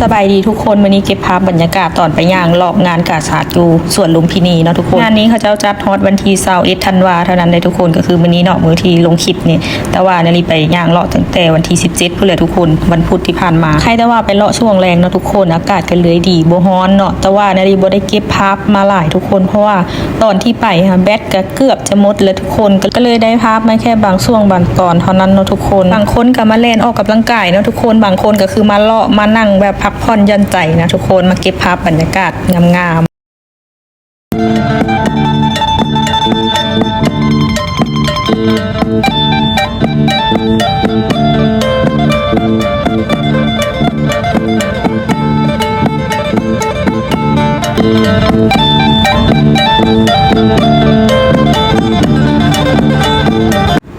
ສະບາຍດີທຸກຄົນ, ມື້ນີ້ເກັບພາບບັນຍາກາດຕອນໄປຍ່າງເລາະງານກາຊາດຢູ່ສວນລຸມພິນີເນາະທຸກຄົນ. ງານນີ້ເຂົາເຈົ້າຈັດຮອດວັນທີຊາວເອັດທັນວາເທົ່ານັ້ນເດ້ທຸກຄົນ, ກໍຄືມື້ນີ້ເນາະ ມື້ທີ່ລົງຄລິບນີ້. ແຕ່ວ່ານາລີໄປຍ່າງເລາະຕັ້ງແຕ່ວັນທີສິບເຈັດພຸ້ນແຫຼະທຸກຄົນ, ວັນພຸດທີ່ຜ່ານມາ. ໃຄແຕ່ວ່າໄປເລາະຊ່ວງແລງເນາະທຸກຄົນ, ອາກາດກໍເລີຍດີ ບໍ່ຮ້ອນເນາະ. ແຕ່ວ່ານາລີບໍ່ໄດ້ເກັບພາບມາຫຼາຍທຸກຄົນ, ເພາະວ່າຕອນທີ່ໄປຫາແບັດກໍເກືອບຈະໝົດແລ້ວທຸກຄົນ, ກໍເລີຍໄດ້ພາບມາແຄ່ບາງຊ່ວງບາງຕອນເທົ່ານັ້ນເນາະທຸກຄົນ. ບາງຄົນກໍມາແລ່ນອອກກຳລັງກາຍເນາະທຸກຄົນ, ບາງຄົນກໍຄືມາເລາະມານັ່ງແບບພັກຜ່ອນຢ່ອນໃຈນະທຸກຄົນ, ມາເກັບພາບບັນຍາກາດງາມໆ.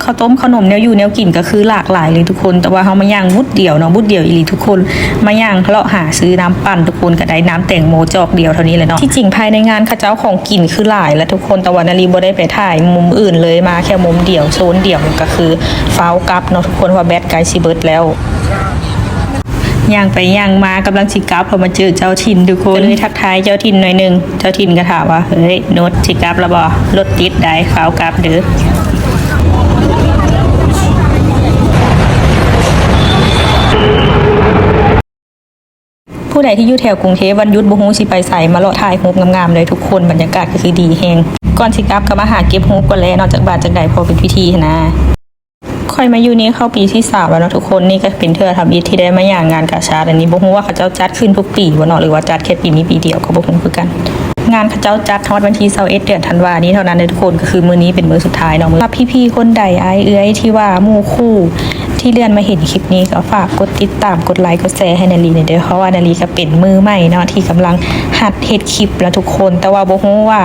ເຂົ້າຕົ້ມເຂົ້າໜົມ ແນວຢູ່ແນວກິນກໍຄືຫຼາກຫຼາຍເລີຍທຸກຄົນ, ແຕ່ວ່າເຮົາມາຍ່າງບຸດດຽວເນາະ, ບຸດດຽວອີ່ຫຼີທຸກຄົນ, ມາຍ່າງເລາະຫາຊື້ນ້ຳປັ່ນທຸກຄົນ, ກໍໄດ້ນ້ຳແຕງໂມຈອກດຽວເທົ່ານີ້ແຫຼະເນາະ. ທີ່ຈິງພາຍໃນງານເຂົາເຈົ້າຂອງກິນຄືຫຼາຍແຫຼະທຸກຄົນ, ແຕ່ວ່ານາລີບໍ່ໄດ້ໄປຖ່າຍມຸມອື່ນເລີຍ, ມາແຄ່ມຸມດຽວ ໂຊນດຽວ, ກໍຄືຟ້າວກັບເນາະທຸກຄົນ, ເພາະວ່າແບັດໃກ້ຊິເບິດແລ້ວ. ຍ່າງໄປຍ່າງມາກຳລັງຊິກັບ ເພາະມາເຈີເຈົ້າຖິ່ນທຸກຄົນ, ກໍເລີຍທັກທາຍເຈົ້າຖິ່ນໜ້ອຍໜຶ່ງ. ເຈົ້າຖິ່ນກໍຖາມວ່າ ເຮີ້ຍ ນຸດ ຊິກັບແລ້ວບໍ່? ລົດຕິດໃດ໋, ຟ້າວກັບເດີ້. ຜູ້ໃດທີ່ຢູ່ແຖວກຸງເທບ ວັນຢຸດບໍ່ຮູ້ຊິໄປໃສ, ມາເລາະຖ່າຍຮູບງາມໆເລີຍທຸກຄົນ, ບັນຍາກາດກໍຄືດີແຮງ. ກ່ອນຊິກັບກໍມາຫາເກັບຮູບກ່ອນແຫຼະເນາະ, ຈັກບາດຈັກໃດພໍເປັນພິທີຫັ້ນນາ. ຂ້ອຍມາຢູ່ນີ້ເຂົ້າປີທີສາມແລ້ວເນາະທຸກຄົນ, ນີ້ກໍເປັນເທື່ອທຳອິດທີ່ໄດ້ມາຍ່າງງານກາຊາດອັນນີ້. ບໍ່ຮູ້ວ່າເຂົາເຈົ້າຈັດຂຶ້ນທຸກປີບໍ່ເນາະ ຫຼືວ່າຈັດແຄ່ປີນີ້ປີດຽວ ກໍບໍ່ຮູ້ຄືກັນ. ງານເຂົາເຈົ້າຈັດຮອດວັນທີຊາວເອັດ ເດືອນທັນວານີ້ເທົ່ານັ້ນເດີທຸກຄົນ, ກໍຄືມື້ນີ້ເປັນມື້ສຸດທ້າຍເນາະ. ສຳລັບພີ່ໆຄົນໃດ ອ້າຍເອື້ອຍທີ່ວ່າໝູ່ຄູ່ທີ່ເລື່ອນມາເຫັນຄລິບນີ້ ກໍຝາກກົດຕິດຕາມ ກົດໄລ ກົດແຊໃຫ້ນາລີແດ່ເດີ, ເພາະວ່ານາລີກໍເປັນມືໃໝ່ເນາະ ທີ່ກຳລັງຫັດເຮັດຄລິບລະທຸກຄົນ, ແຕ່ວ່າບໍ່ຮູ້ວ່າ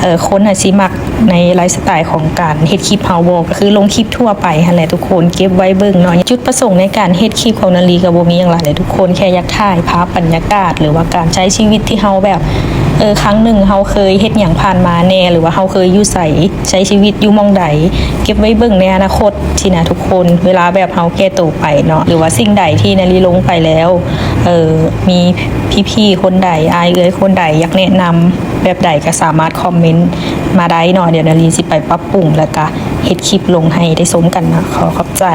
ເອີ ຄົນຫັ້ນຊິມັກ ໃນໄລຟ໌ສະໄຕຂອງການເຮັດຄລິບເຮົາບໍ່ ກໍຄືລົງຄລິບທົ່ວໄປຫັ້ນແຫຼະທຸກຄົນ, ເກັບໄວ້ເບິ່ງເນາະ. ຈຸດປະສົງໃນການເຮັດຄລິບຂອງນາລີກໍບໍ່ມີຫຍັງຫຼາຍເລີຍທຸກຄົນ, ແຄ່ຢາກຖ່າຍພາບບັນຍາກາດ ຫຼືວ່າການໃຊ້ຊີວິດທີ່ເຮົາແບບ ເອີ ຄັ້ງໜຶ່ງເຮົາເຄີຍເຮັດຫຍັງຜ່ານມາແດ່ ຫຼືວ່າເຮົາເຄີຍຢູ່ໃສ ໃຊ້ຊີວິດຢູ່ໝ່ອງໃດ ເກັບໄວ້ເບິ່ງໃນອະນາຄົດຊີ້ນະທຸກຄົນ, ເວລາແບບເຮົາແກ່ໂຕໄປເນາະ ຫຼືວ່າສິ່ງໃດທີ່ນາລີລົງໄປແລ້ວ ເອີ ມີພີ່ໆຄົນໃດ ອ້າຍເອື້ອຍຄົນໃດຢາກແນະນຳ ແບບໃດກໍສາມາດຄອມເມັນມາໄດ້ເນາະ, ດຽວນາລີຊິໄປປັບປຸງ ແລ້ວກະເຮັດຄລິບລົງໃຫ້ໄດ້ຊົມກັນເນາະ. ຂໍຂອບໃຈ.